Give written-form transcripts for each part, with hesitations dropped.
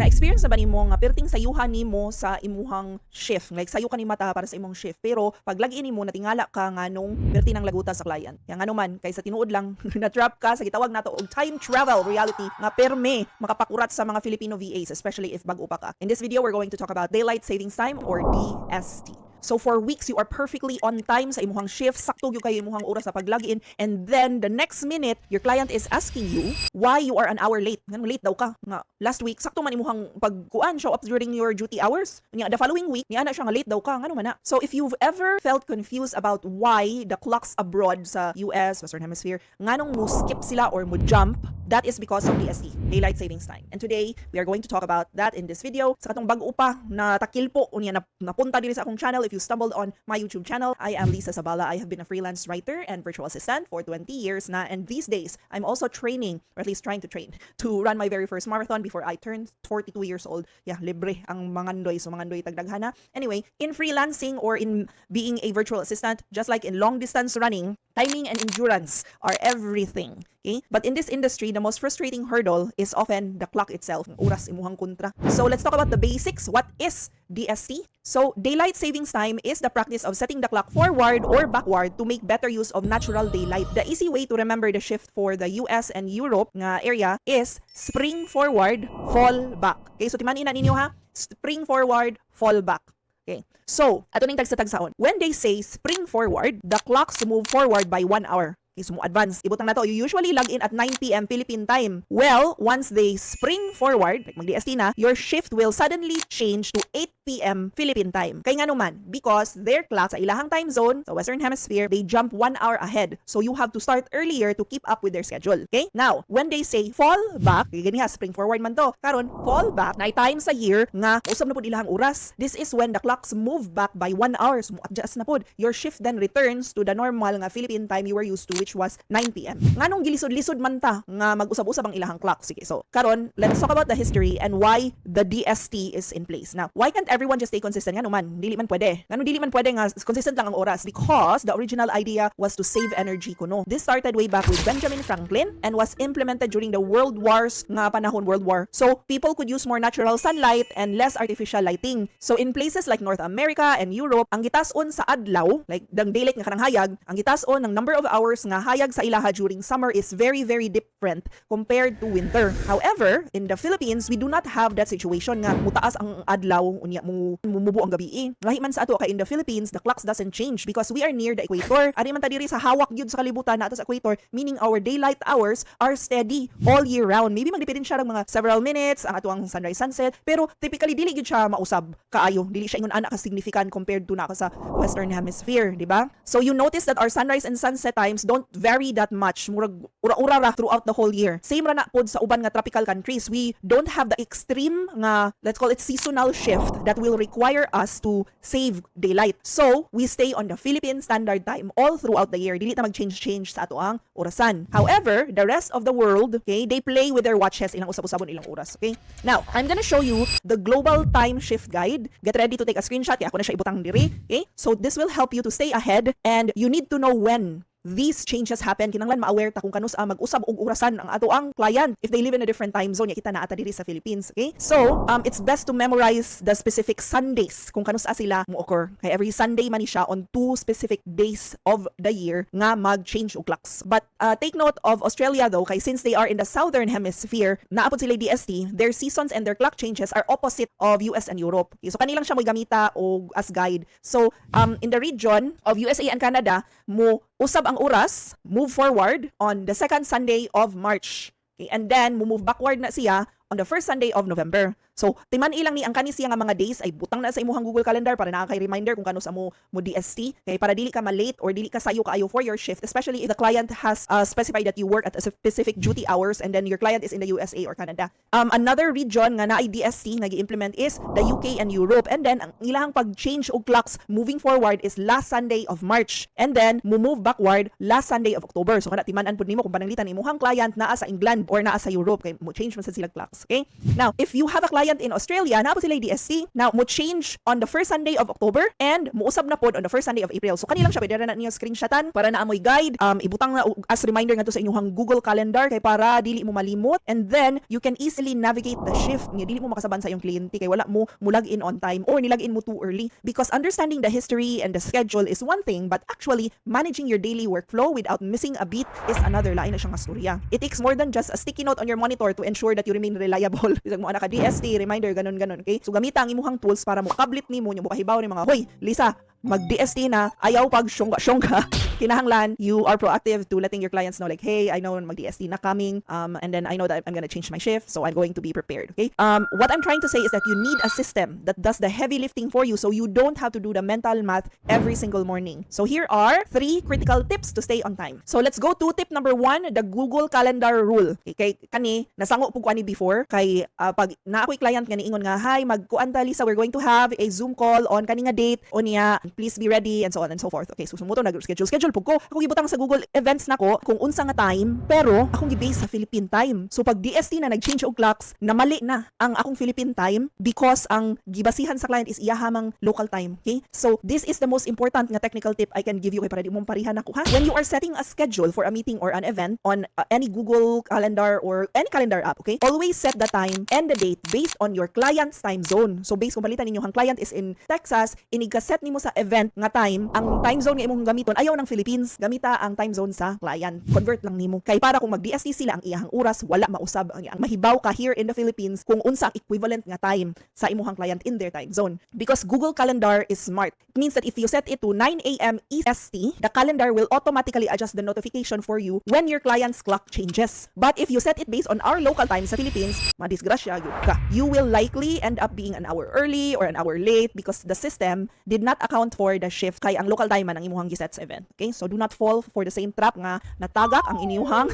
Na-experience na ba nimo nga perting sayuhan nimo sa imuhang shift? Like sayo ka ni mata para sa imong shift, pero pag log-in nimo, natingala ka nga nung perti ng laguta sa client. Ya ngano man kay sa tinuod lang na-trap ka sa gitawag nato og time travel reality nga perme makapakurat sa mga Filipino VAs, especially if bag-o pa ka. In this video, we're going to talk about daylight savings time or DST. So for weeks, you are perfectly on time sa imuhang shift, sakto gyud kayo imuhang oras sa pag-login, and then the next minute, your client is asking you why you are an hour late. Nganong late daw ka? Nga last week sakto man imuhang pagkuan, show up during your duty hours. Nya the following week, niana siya nga late daw ka, ngano man na? So if you've ever felt confused about why the clocks abroad sa US, Western Hemisphere, nganong mo skip sila or mo jump, that is because of DST, Daylight Savings Time. And today, we are going to talk about that in this video. Sa katong bag-o pa na takil po unya na napunta diri sa akong channel, if you stumbled on my YouTube channel, I am Lisa Sabala. I have been a freelance writer and virtual assistant for 20 years na, and these days, I'm also training, or at least trying to train, to run my very first marathon before I turn 42 years old. Yeah, libre ang mangandoy, so mangandoy tag daghana. Anyway, in freelancing or in being a virtual assistant, just like in long distance running, timing and endurance are everything. Okay? But in this industry, the most frustrating hurdle is often the clock itself. Ang oras imuhang kontra. So let's talk about the basics. What is DST? So daylight savings time is the practice of setting the clock forward or backward to make better use of natural daylight. The easy way to remember the shift for the US and Europe nga area is spring forward, fall back. Okay, so timan-i na ninyo ha. Spring forward, fall back. Okay. So, ato ning tagsa-tagsaon. When they say spring forward, the clocks move forward by 1 hour. Okay, so mo advance. Ibutang na to, you usually log in at 9 p.m. Philippine time. Well, once they spring forward, like mag-DST na, your shift will suddenly change to 8 p.m. Philippine time. Kay ngano man, because their clock sa ilahang time zone, sa Western Hemisphere, they jump 1 hour ahead. So you have to start earlier to keep up with their schedule. Okay? Now, when they say fall back, ganiha, spring forward man to. Karon, fall back, na times a year nga usab na pud ilahang oras. This is when the clocks move back by 1 hour. So mo-adjust na pud. Your shift then returns to the normal nga Philippine time you were used to, which was 9 p.m. Nganong gilisod-lisod man ta nga mag-usab-usab ang ilahang clock? Sige, so karon, let's talk about the history and why the DST is in place. Now, why can't everyone just stay consistent? Ngano man, dili man pwede. Ngano dili man pwede nga consistent lang ang oras? Because the original idea was to save energy kuno. This started way back with Benjamin Franklin and was implemented during the World Wars nga panahon, World War. So, people could use more natural sunlight and less artificial lighting. So, in places like North America and Europe, ang gitas-on sa adlaw, like dang daylight nga kanang hayag, ang gitas-on ng number of hours nga hayag sa ilaha during summer is very, very different compared to winter. However, in the Philippines, we do not have that situation nga mutaas ang adlaw unya mo mumubo ang gabi. Lahi man sa ato kay in the Philippines, the clocks doesn't change because we are near the equator. Ari man ta diri sa hawak gyud sa kalibutan nato sa equator, meaning our daylight hours are steady all year round. Maybe magdepende siya ng mga several minutes ang atoang sunrise, sunset, pero typically dili gyud siya mausab kaayo. Dili siya ingon ana ka significant compared to na sa Western Hemisphere, di ba? So you notice that our sunrise and sunset times don't vary that much. Murag ura-ura ra throughout the whole year. Same ra na pod sa uban nga tropical countries. We don't have the extreme nga, let's call it, seasonal shift that will require us to save daylight. So, we stay on the Philippine Standard Time all throughout the year. Dili ta mag-change-change sa atoang orasan. However, the rest of the world, okay, they play with their watches, ilang usab-usabon ilang oras, okay? Now, I'm gonna show you the global time shift guide. Get ready to take a screenshot kay ako na siya ibutang diri, okay? So this will help you to stay ahead, and you need to know when these changes happen. Kinahanglan ma-aware ta kung kanus-a mag-usab og orasan ang atoang client if they live in a different time zone, ya kita naa ta diri sa Philippines, okay? So it's best to memorize the specific Sundays kung kanus-a sila mo occur, kay every Sunday man ni siya on two specific days of the year nga mag-change og clocks. But take note of Australia though, kay since they are in the Southern Hemisphere, naa pod sila DST, their seasons and their clock changes are opposite of US and Europe. Okay, so kanilang siya mo gamita og as guide. So in the region of USA and Canada, mo usab ang oras, move forward on the second Sunday of March. Okay, and then mo move backward na siya on the first Sunday of November. So, timan ilang ni ang kani siya nga mga days ay butang na sa imuhang Google Calendar para naa kay reminder kung kanus-a mo DST. Kay para dili ka ma-late or dili ka sayo kaayo for your shift, especially if the client has specified that you work at a specific duty hours and then your client is in the USA or Canada. Another region nga naay DST nga gi-implement is the UK and Europe. And then ang ilang pag-change og clocks moving forward is last Sunday of March. And then mo move backward last Sunday of October. So kana timan-an pud nimo kung pananglitan imuhang client naa sa England or naa sa Europe kay mo change man sad sila clocks. clocks. Okay? Now, if you have a client in Australia, naa pod sila DST. Now, mo change on the first Sunday of October and muusab na pod on the first Sunday of April. So kani lang siya, pwede ra na niyo screenshotan para naa moy guide. Ibutang na as reminder ngadto sa inyong Google Calendar kay para dili mo malimot, and then you can easily navigate the shift nga dili mo makasaban sa iyong kliyente kay wala mo mo log in on time or ni-log in mo too early, because understanding the history and the schedule is one thing, but actually managing your daily workflow without missing a beat is another. Lain na siyang storya. It takes more than just a sticky note on your monitor to ensure that you remain reliable. Bisag mo ana ka DST reminder, ganon ganon, okay? So gamita ang imuhang tools para mo kablit nimo, mo kahibaw ni mga, "Hoy Lisa, mag DST na, ayaw pag syongga syongga." Kinahanglan you are proactive to letting your clients know, like, "Hey, I know mag DST na coming, and then I know that I'm gonna change my shift, so I'm going to be prepared." Okay, what I'm trying to say is that you need a system that does the heavy lifting for you so you don't have to do the mental math every single morning. So here are three critical tips to stay on time. So let's go to tip number 1, the Google Calendar rule. Okay, kay kani nasango pud ko ani before kay pag naa ako'y client nga niingon nga, "Hi, magkuan ta, Lisa, we're going to have a Zoom call on kani nga date unya, please be ready," and so on and so forth. Okay, so sumuto nag schedule schedule pud ko. Ako gibutang sa Google Events nako kung unsa nga time, pero akong gi-base sa Philippine time. So pag DST na, nag-change og clocks, namali na ang akong Philippine time because ang gibasihan sa client is iyaha mang local time. Okay? So this is the most important nga technical tip I can give you kay para di mo parihan ako, ha. When you are setting a schedule for a meeting or an event on any Google Calendar or any calendar app, okay? Always set the time and the date based on your client's time zone. So based kung palitan ninyo ang client is in Texas, inig ka set nimo sa event nga time, ang time zone nga imong gamiton ayaw ng Philippines, gamita ang time zone sa client. Convert lang nimo. Kay para kung mag-DST sila, ang iyahang oras wala mausab ang mahibaw ka here in the Philippines kung unsa ang equivalent nga time sa imuhang client in their time zone. Because Google Calendar is smart. It means that if you set it to 9 a.m. EST, the calendar will automatically adjust the notification for you when your client's clock changes. But if you set it based on our local time sa Philippines, madisgrasya gyud ka. You will likely end up being an hour early or an hour late because the system did not account for the shift kay ang local time man ang imuhang giset sa event. Okay? So do not fall for the same trap nga natagak ang inyuhang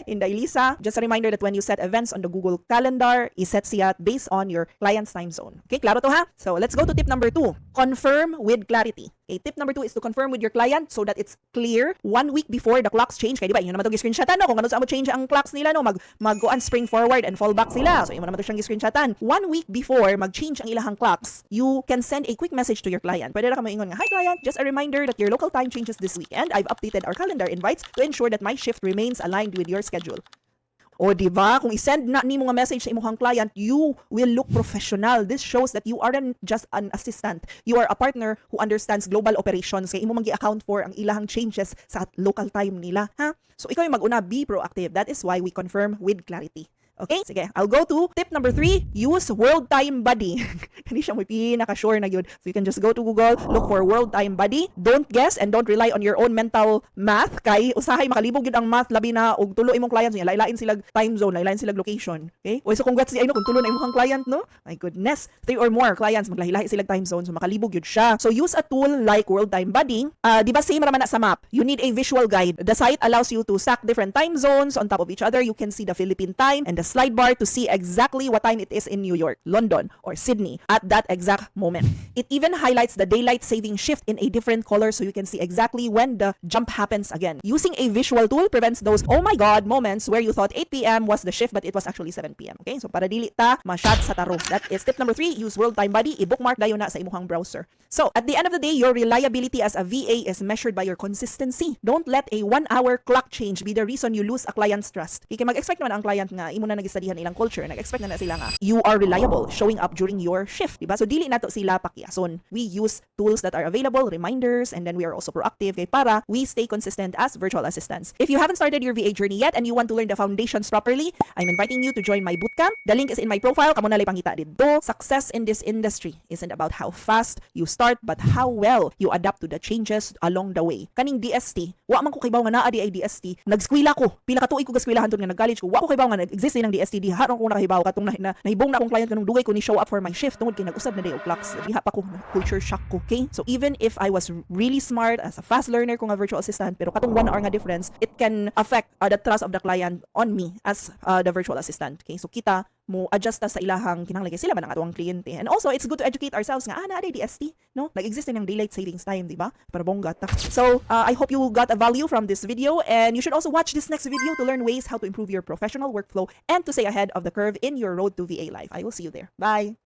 Inday Lisa. Just a reminder that when you set events on the Google Calendar, iset siya based on your client's time zone. Okay, klaro to, ha? So let's go to tip number 2. Confirm with clarity. Okay, tip number 2 is to confirm with your client so that it's clear one week before the clocks change. Kaya di ba, inyo naman ito gi-screenshotan, no? Kung ano sa mo change ang clocks nila, no? Mag go spring forward and fall back sila. So, inyo naman ito siyang gi-screenshotan. One week before mag-change ang ilahang clocks, you can send a quick message to your client. Pwede ra ka moingon nga, "Hi client, just a reminder that your local time changes this weekend. I've updated our calendar invites to ensure that my shift remains aligned with your schedule." O di ba? Kung i-send na nimo nga message sa imong client, you will look professional. This shows that you aren't just an assistant. You are a partner who understands global operations kay imo man gi-account for ang ilahang changes sa local time nila, ha? So ikaw yung mag-una, be proactive. That is why we confirm with clarity. Okay? Sige, I'll go to tip number 3, use World Time Buddy. Hindi siya mo pinaka-sure na yun. So you can just go to Google, look for World Time Buddy. Don't guess and don't rely on your own mental math kay usahay makalibog gyud ang math, labi na og tulo imong clients niya, lain sila time zone, lain sila location. Okay? O so congrats si ano kung tulo na imong client, no? My goodness, three or more clients, maglahi-lahi sila time zone, so makalibog gyud siya. So use a tool like World Time Buddy. Di ba same raman na sa map? You need a visual guide. The site allows you to stack different time zones on top of each other. You can see the Philippine time and the slide bar to see exactly what time it is in New York, London, or Sydney at that exact moment. It even highlights the daylight saving shift in a different color so you can see exactly when the jump happens again. Using a visual tool prevents those "oh my God" moments where you thought 8 p.m. was the shift but it was actually 7 p.m. Okay? So para dili ta ma-shot sa taro. That is tip number 3, use World Time Buddy. I-bookmark dayon na sa imuhang browser. So, at the end of the day, your reliability as a VA is measured by your consistency. Don't let a 1-hour clock change be the reason you lose a client's trust. Kay mag-expect naman ang client nga imo na nag-studyhan ilang culture, nag-expect na na sila nga you are reliable, showing up during your shift, diba? So dili nato sila pakiason. We use tools that are available, reminders, and then we are also proactive kay para we stay consistent as virtual assistants. If you haven't started your VA journey yet and you want to learn the foundations properly, I'm inviting you to join my bootcamp. The link is in my profile. Kamo na lang pangita didto. Success in this industry isn't about how fast you start but how well you adapt to the changes along the way. Kaning DST, wa man ko kibaw nga naa diay DST. Nagskwela ko. Pila ka tuig ko gaskwela hantod nga nag-college ko. Wa ko kibaw nga nag-exist ng DST. Diha ron ko nakahibaw katong na, nahibong na akong client kanong dugay ko ni show up for my shift tungod kay nag-usab na diay og clocks. Diha pa ko na culture shock ko. Okay? So even if I was really smart as a fast learner ko nga virtual assistant, pero katong 1 hour nga difference, it can affect the trust of the client on me as the virtual assistant. Okay? So kita Mo adjust ta sa ilahang kinahanglan kay sila man ang atoang kliyente. And also, it's good to educate ourselves nga naa DST, no? Nag-exist din ang daylight savings time, di ba? Para bongga ta. So, I hope you got a value from this video, and you should also watch this next video to learn ways how to improve your professional workflow and to stay ahead of the curve in your road to VA life. I will see you there. Bye.